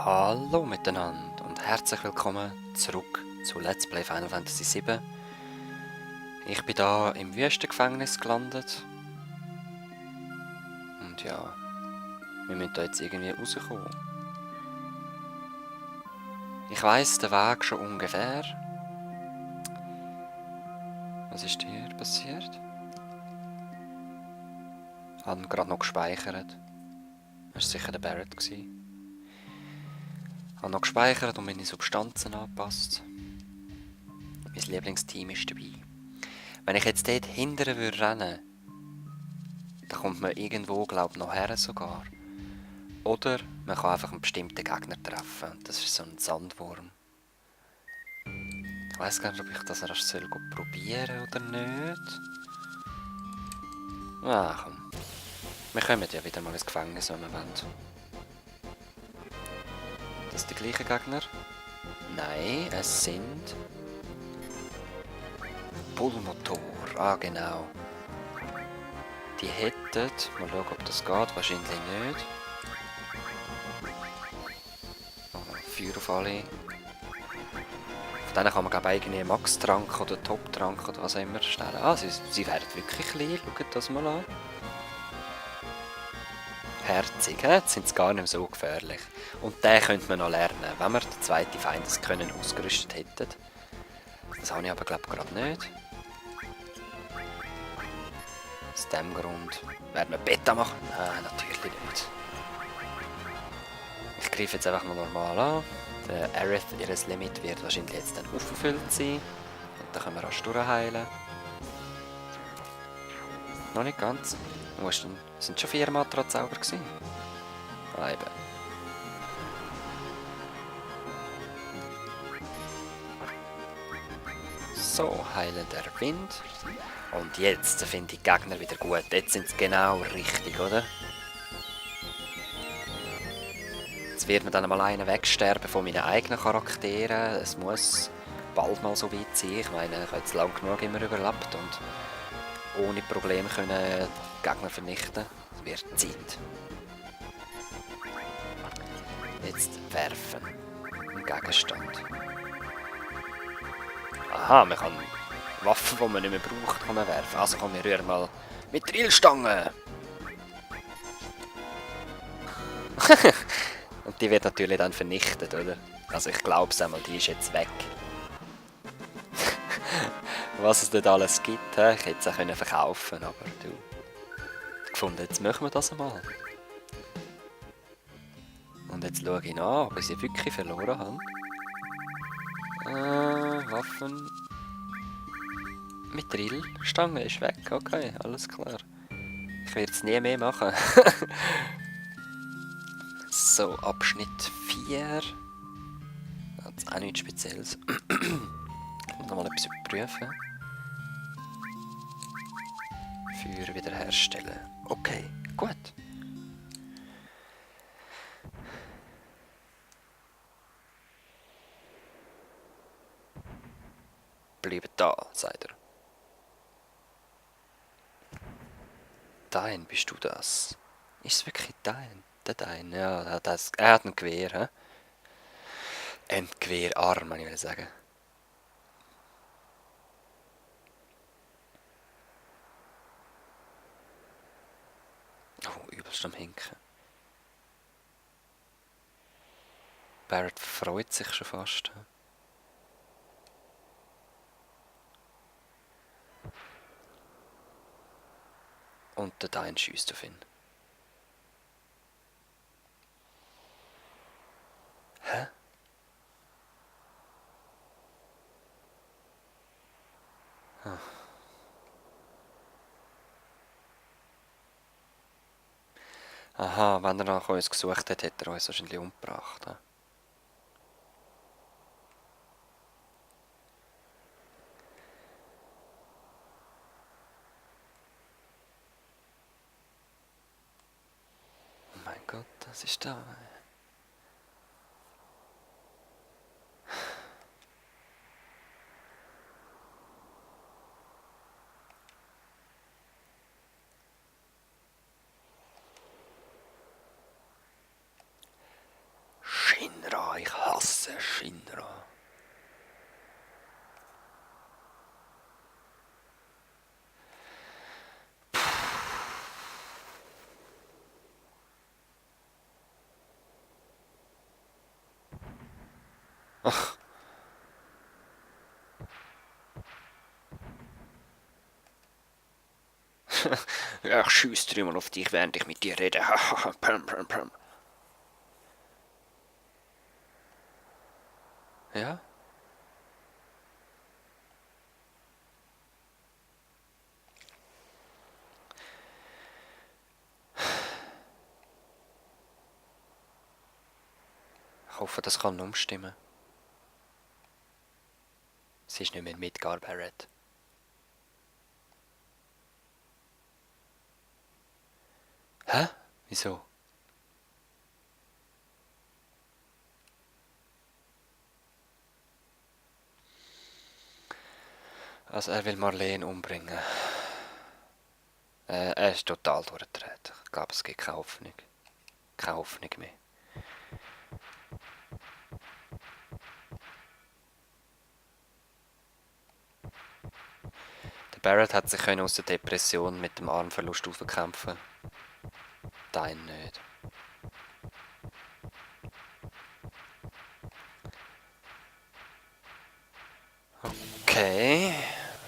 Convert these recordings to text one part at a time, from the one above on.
Hallo miteinander und herzlich willkommen zurück zu Let's Play Final Fantasy VII. Ich bin da im Wüstengefängnis gelandet. Und ja, wir müssen da jetzt irgendwie rauskommen. Ich weiss den Weg schon ungefähr. Was ist hier passiert? Ich habe gerade noch gespeichert. Das war sicher der Barrett. Ich habe noch gespeichert und meine Substanzen angepasst. Mein Lieblingsteam ist dabei. Wenn ich jetzt dort hinterher rennen würde, dann kommt man irgendwo, glaube ich, noch her sogar. Oder man kann einfach einen bestimmten Gegner treffen. Das ist so ein Sandwurm. Ich weiss gar nicht, ob ich das erst probieren soll oder nicht. Ah, komm. Wir kommen ja wieder mal ins Gefängnis, wenn wir wollen. Das sind die gleichen Gegner? Nein, es sind... Bullmotor. Ah, genau. Die hätten... Mal schauen, ob das geht. Wahrscheinlich nicht. Oh, Feuer auf alle. Von denen kann man, glaube ich, irgendwie Max-Trank oder Top-Trank oder was auch immer stellen. Ah, sie werden wirklich leer. Schaut das mal an. Herzig, jetzt sind sie gar nicht mehr so gefährlich. Und den könnte man noch lernen, wenn wir den zweiten Feindeskönnen ausgerüstet hätten. Das habe ich aber, glaube ich, gerade nicht. Aus diesem Grund werden wir Beta machen. Nein, natürlich nicht. Ich greife jetzt einfach mal normal an. Der Aerith, ihr Limit, wird wahrscheinlich jetzt dann aufgefüllt sein. Und dann können wir rasch durchheilen. Noch nicht ganz. Sind schon 4 Matrazauber gewesen? Ah, eben. So, heilender Wind. Und jetzt finde ich die Gegner wieder gut. Jetzt sind sie genau richtig, oder? Jetzt wird mir dann mal einer wegsterben von meinen eigenen Charakteren. Es muss bald mal so weit sein. Ich meine, ich habe jetzt lang genug immer überlebt und ohne Probleme können Gegner vernichten. Es wird Zeit. Jetzt werfen. Ein Gegenstand. Aha, man kann Waffen, die man nicht mehr braucht, kann man werfen. Also komm, wir rühren mal mit Drillstangen. Und die wird natürlich dann vernichtet, oder? Also ich glaube es einmal, die ist jetzt weg. Was es dort alles gibt, he? Ich hätte es auch verkaufen können, aber du... Ich gefunden, jetzt machen wir das einmal. Und jetzt schaue ich nach, ob ich sie wirklich verloren habe. Waffen... Mit Drillstange ist weg, okay, alles klar. Ich werde es nie mehr machen. So, Abschnitt 4. Jetzt auch nichts Spezielles. Ich muss nochmal etwas überprüfen. Feuer wiederherstellen. Okay, gut. Bleibt da, sagt er. Dein, bist du das? Ist es wirklich dein? Der Dein, ja, er hat ein Gewehr, hä? Ein Gewehrarm, ich will sagen. Oh, übelst am Hinken. Barrett freut sich schon fast. Hä? Und der Dein schießt auf ihn. Hä? Ah. Aha, wenn er nach uns gesucht hat, hätte er uns wahrscheinlich umgebracht. He? Oh mein Gott, das ist da. Shinra. Shinra, ich hasse Shinra. Ach. Ja, ich schiesse immer auf dich, während ich mit dir rede. Pam, pam, pam. Ja? Ich hoffe, das kann umstimmen. Sie ist nicht mehr in Midgar, Barrett. Hä? Wieso? Also er will Marlene umbringen. Er ist total durchgedreht. Ich glaube, es gibt keine Hoffnung. Keine Hoffnung mehr. Der Barrett hat sich aus der Depression mit dem Armverlust aufkämpfen. Dein nicht. Okay.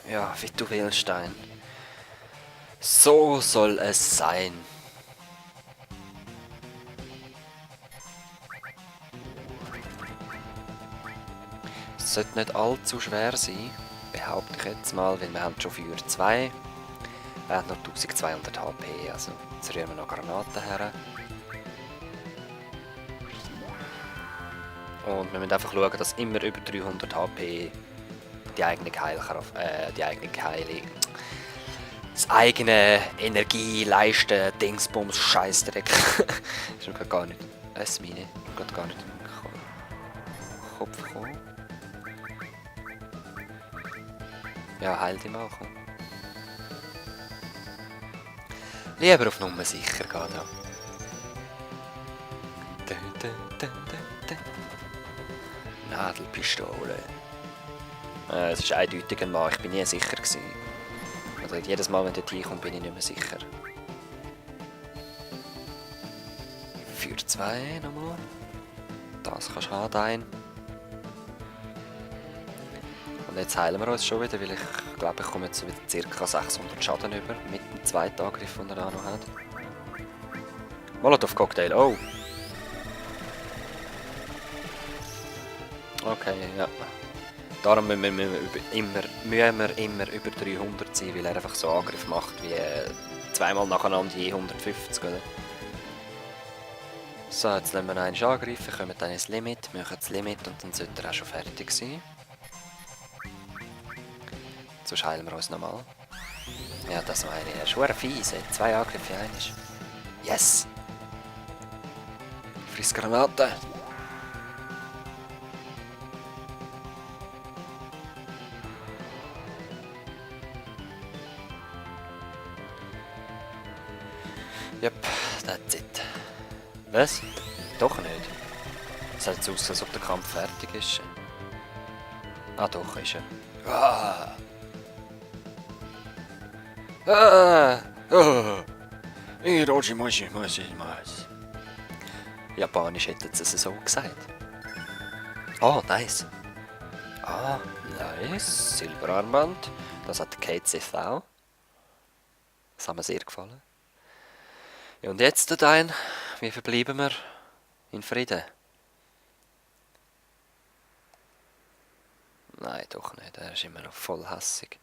Ja, wie du willst, Stein. So soll es sein. Es sollte nicht allzu schwer sein, behaupte ich jetzt mal, weil wir haben schon für 2. Wir haben noch 1200 HP, also jetzt rühren wir noch Granaten her. Und wir müssen einfach schauen, dass immer über 300 HP die eigene Heilkraft, das eigene Energie leisten, Dingsbums, Scheißdreck. Ist mir gar nicht, es meine, gerade gar nicht in den Kopf gekommen. Ja, heil dich mal, komm. Lieber auf Nummer sicher gehen, ja. Nadelpistole. Es ist eindeutig ein Mann, ich bin nie sicher gewesen. Also jedes Mal, wenn der hinkommt, bin ich nicht mehr sicher. Für 2 nochmal. Das kannst du haben, dein. Und jetzt heilen wir uns schon wieder, weil ich glaube, ich komme jetzt wieder ca. 600 Schaden über mit dem zweiten Angriff, den er auch noch hat. Molotov Cocktail, oh! Okay, ja. Darum müssen wir immer über 300 sein, weil er einfach so Angriff macht wie zweimal nacheinander je 150, oder? So, jetzt lassen wir einen angreifen, kommen dann ins Limit, machen das Limit und dann sollte er auch schon fertig sein. Sonst heilen wir uns nochmal. Ja, das meine ich. Er ist schwer fies, 2 Angriffe einmal. Yes! Friss Granate! Yep, that's it. Was? Doch nicht. Es hat so aus, als ob der Kampf fertig ist. Ah, doch, ist er. Ah! Ah! Ah! Japanisch hätten sie es so gesagt. Oh, nice. Ah, nice. Silberarmband. Das hat Kate Sith auch. Das hat mir sehr gefallen. Ja, und jetzt, Dein, wie verbleiben wir in Frieden? Nein, doch nicht. Er ist immer noch voll hässig.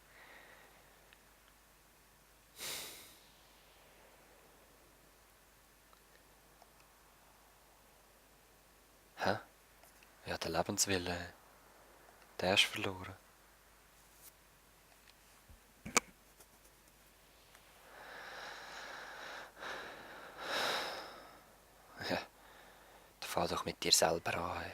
Hä? Ja, der Lebenswille, der ist verloren. Ja, dann fang doch mit dir selber an.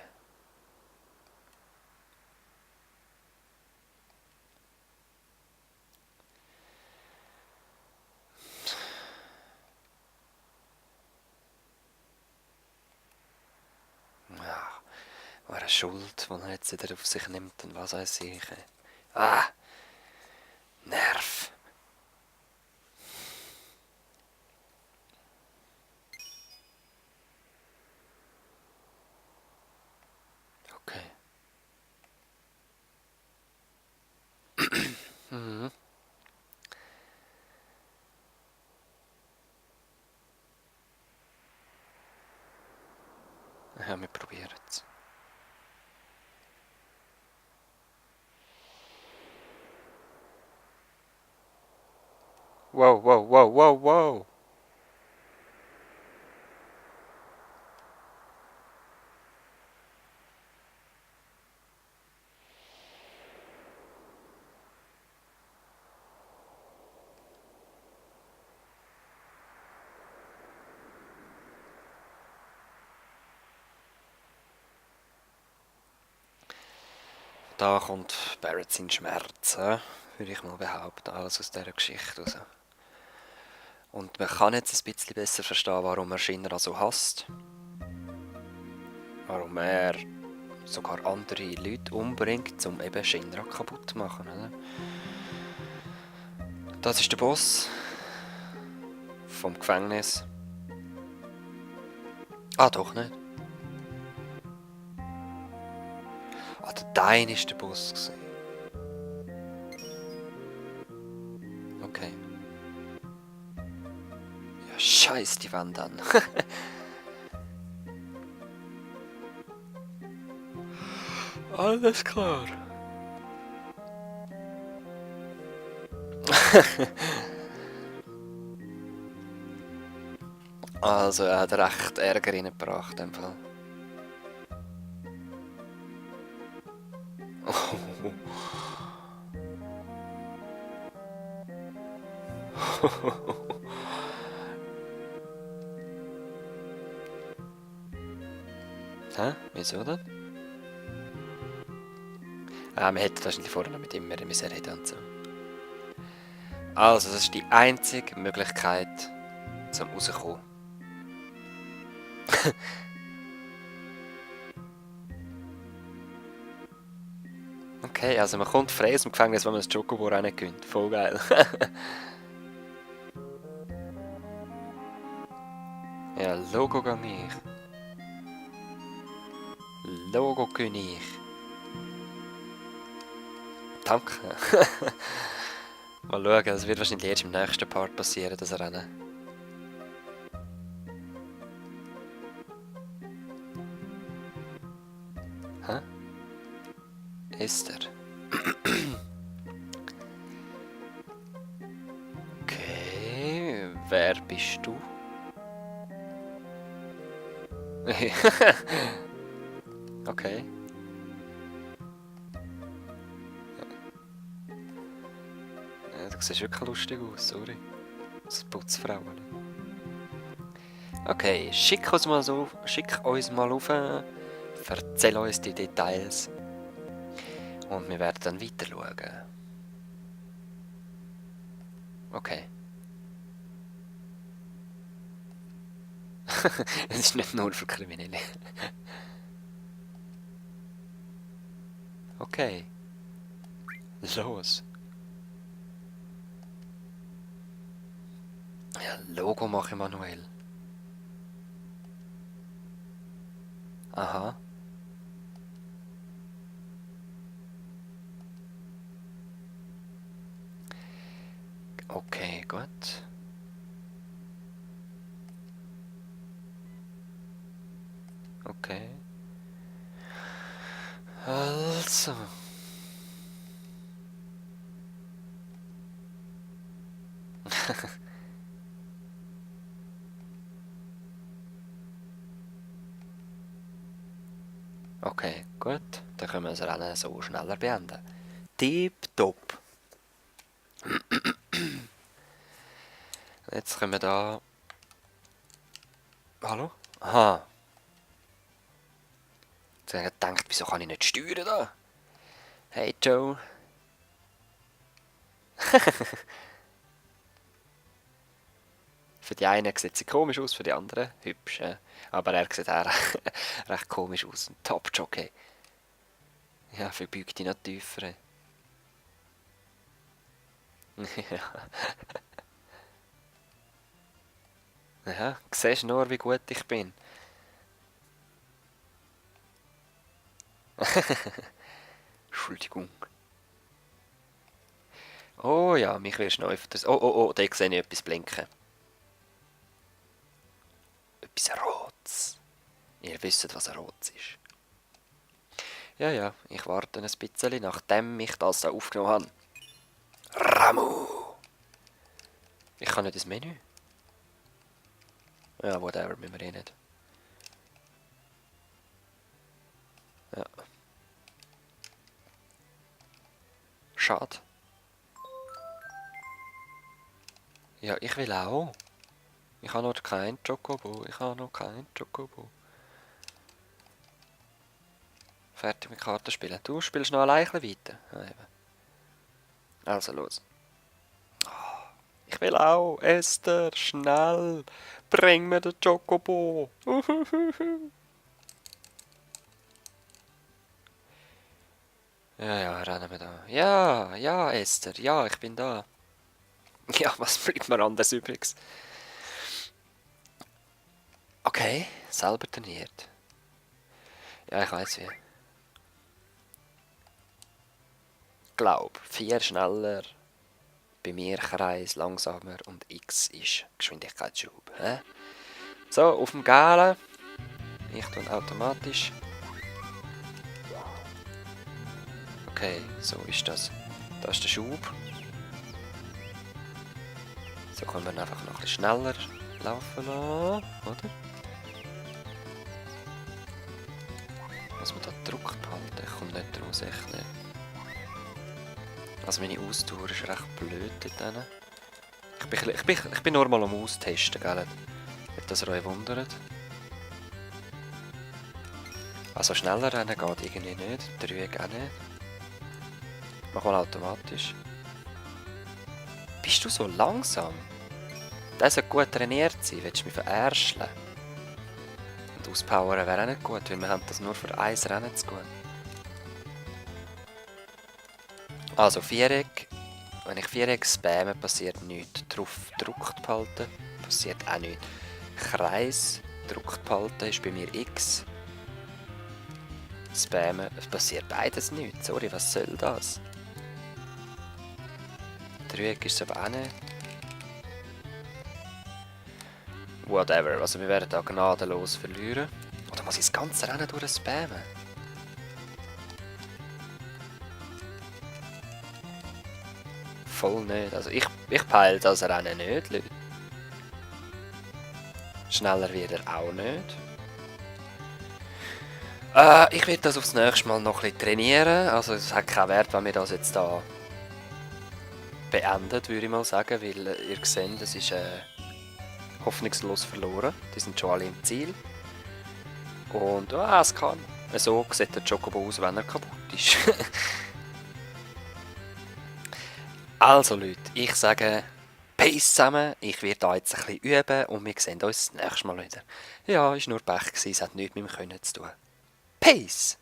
Ja, Eine Schuld, die er jetzt wieder auf sich nimmt und was weiß ich. Ah! Nerv! Okay. Mhm. Ja, wir probieren es. Wow, wow, wow, wow, wow! Da kommt Barrett sein Schmerz, würde ich mal behaupten, alles aus dieser Geschichte raus. Und man kann jetzt ein bisschen besser verstehen, warum er Shinra so hasst. Warum er sogar andere Leute umbringt, um eben Shinra kaputt zu machen. Oder? Das ist der Boss vom Gefängnis. Ah, doch nicht. Ah, der Dain war der Boss gewesen. Okay. Ja, scheiß die Wand an. Alles klar. Also, er hat recht Ärger reingebracht, in dem Fall. Hä? Wieso denn? Ah, wir hätten wahrscheinlich vorher noch mit ihm reden müssen und so. Also, das ist die einzige Möglichkeit, zum rauszukommen. Okay, also man kommt frei aus dem Gefängnis, wenn man das Chocobo auch nicht gönnt. Voll geil. Ja, Logo gang ich. Logo König. Danke. Mal schauen, das wird wahrscheinlich erst im nächsten Part passieren, das Rennen. Hä? Ist er? Okay, wer bist du? Okay. Ja, du siehst wirklich lustig aus, sorry. Das Putzfrauen. Okay, schick uns mal auf, erzähl uns die Details. Und wir werden dann weiter schauen. Okay. Es ist nicht nur für Kriminelle. Okay. Los. Ja, Logo mache ich manuell. Aha. Okay, gut. Okay. Also. Okay, gut. Dann können wir das Rennen so schneller beenden. Tipptopp. Jetzt können wir da... Hallo? Aha. Jetzt habe ich gedacht, wieso kann ich nicht steuern da? Hey Joe. Für die einen sieht sie komisch aus, für die anderen hübsch. Aber er sieht auch recht komisch aus. Ein Top-Jockey. Ja, verbeugt ihn noch tiefer. Ja. Ja, siehst du nur, wie gut ich bin. Entschuldigung. Oh ja, mich wirst du noch öfters... Oh, da sehe ich etwas blinken. Etwas Rotes. Ihr wisst, was ein Rotes ist. Ja, ich warte ein bisschen, nachdem ich das da aufgenommen habe. Ramu! Ich kann nicht ins Menü. Ja, whatever, müssen wir eh nicht. Ja. Schade. Ja, ich will auch. Ich habe noch keinen Chocobo. Fertig mit Kartenspielen. Du spielst noch allein weiter. Ja, eben. Also los. Ich will auch. Esther, schnell. Bring mir den Chocobo. Ja, rennen wir da. Ja, Esther. Ja, ich bin da. Ja, was bleibt mir anders übrigens? Okay, selber trainiert. Ja, ich weiß wie. Glaub, 4 schneller. Bei mir Kreis langsamer und X ist Geschwindigkeitsschub. So, auf dem Galen. Ich tue automatisch. Okay, so ist das. Da ist der Schub. So können wir einfach noch ein bisschen schneller laufen lassen, oder? Muss man da Druck behalten? Ich komme nicht raus, echt nicht. Also meine Ausdauer ist recht blöd dort. Ich bin nur mal am Austesten, gell? Nicht, dass ihr euch wundert. Also schneller rennen geht irgendwie nicht, Trüge auch nicht. Mach mal automatisch. Bist du so langsam? Der sollte gut trainiert sein, willst du mich verärscheln? Und auspowern wäre auch nicht gut, weil wir haben das nur für 1 Rennen zu gut. Also Viereck. Wenn ich Viereck spamme, passiert nichts. Drauf gedrückt behalten, passiert auch nichts. Kreis gedrückt behalten ist bei mir X. Spammen, es passiert beides nichts. Sorry, was soll das? Dreieck ist es aber auch nicht. Whatever, also wir werden da gnadenlos verlieren. Oder muss ich das ganze Rennen durch spammen? Voll nicht. Also ich peile das Rennen nicht, Leute. Schneller wird er auch nicht. Ich werde das aufs nächste Mal noch ein bisschen trainieren. Also es hat keinen Wert, wenn wir das jetzt da beendet, würde ich mal sagen, weil ihr seht, es ist hoffnungslos verloren. Die sind schon alle im Ziel. Und es kann. So sieht der Chocobo aus, wenn er kaputt ist. Also Leute, ich sage Peace zusammen. Ich werde da jetzt ein bisschen üben und wir sehen uns das nächste Mal wieder. Ja, es war nur Pech, es hat nichts mit dem Können zu tun. Peace!